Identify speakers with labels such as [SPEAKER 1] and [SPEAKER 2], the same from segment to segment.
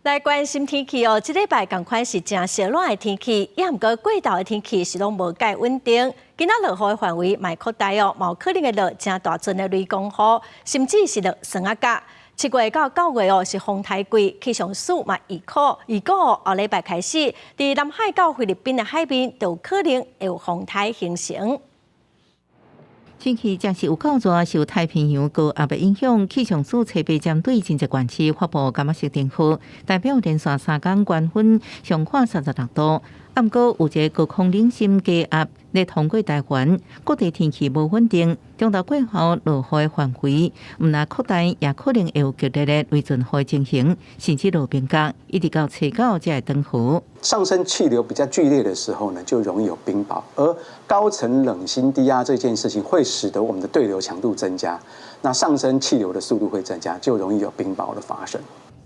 [SPEAKER 1] 來關心天氣哦，這禮拜仝款是誠燒熱的天氣，也毋過過晝的天氣是攏無蓋穩定。今仔落雨的範圍嘛擴大哦，嘛有可能會落誠大陣的雷公雨，甚至是落霜仔甲。7月到9月哦是風颱季，氣象署嘛預估後禮拜開始，佇南海到菲律賓的海面就有可能會有風颱形成。
[SPEAKER 2] 天氣真是有夠熱，受太平洋高壓的影響，氣象署初八針對真濟縣市發布柑仔色燈號，代表連續3工高溫上看36度。毋過有一個高空冷心低壓咧通過台灣，各地天氣無穩定。中晝過後落雨的範圍，毋但擴大，也可能會有劇烈的雷陣雨的情形，甚至落冰角，一直到初九才會轉好。
[SPEAKER 3] 上升氣流比較劇烈的時候呢，就容易有冰雹。而高層冷心低壓這件事情，會使得我們的對流強度增加，那上升氣流的速度會增加，就容易有冰雹的發生。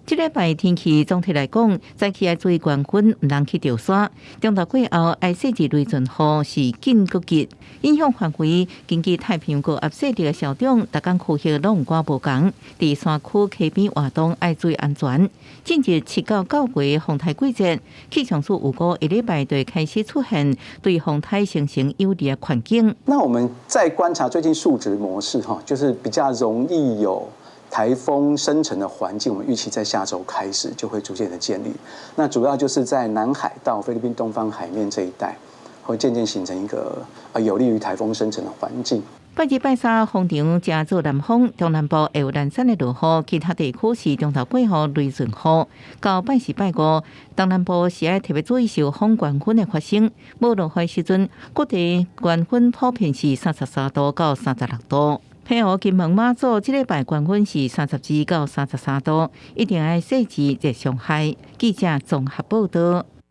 [SPEAKER 2] 這禮拜天氣總體來講，早起愛注意高溫，毋通去著山。中晝過後愛細緻雷陣雨是緊閣急，影響範圍根據太平洋高壓勢力的消長，逐工區域攏有寡無仝。佇山區溪邊活動愛注意安全。進入7到9月風颱季節，氣象署預估下禮拜就會開始出現對風颱形成有利的環境。
[SPEAKER 3] 那我們再觀察最近數值模式，哈，就是比較容易有颱風生成的環境，我們預期在下週開始就會逐漸的建立。那主要就是在南海到菲律賓東方海面這一帶，會漸漸形成一個有利於颱風生成的環境。
[SPEAKER 2] 拜二拜三，風場誠做南風，中南部會有零散的落雨，其他地區是中晝過後雷陣雨。到拜四拜五，東南部是愛特別注意受風高溫的發生。無落雨時陣，各地高溫普遍是33度到36度。澎湖、金門、馬祖這禮拜高溫是32到33度，一定愛細緻熱傷害。記者綜合報道。